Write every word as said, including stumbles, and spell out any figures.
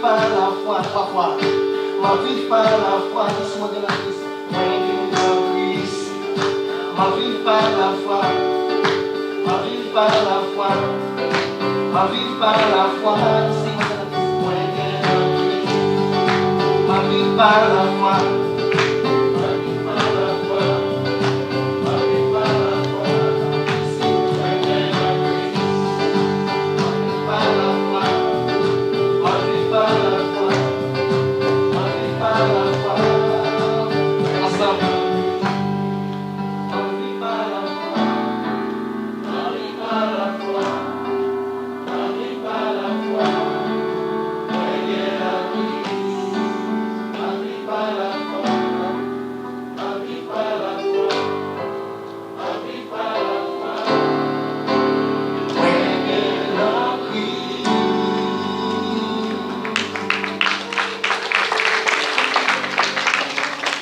pa lafwa, twa fwa. M ap viv pa lafwa, jis mwen gen nan Kris. Mwen gen nan Kris. M ap viv pa lafwa. M ap viv pa lafwa. M ap viv pa lafwa, jis mwen gen nan Kris. Mwen gen nan Kris. M ap viv pa lafwa.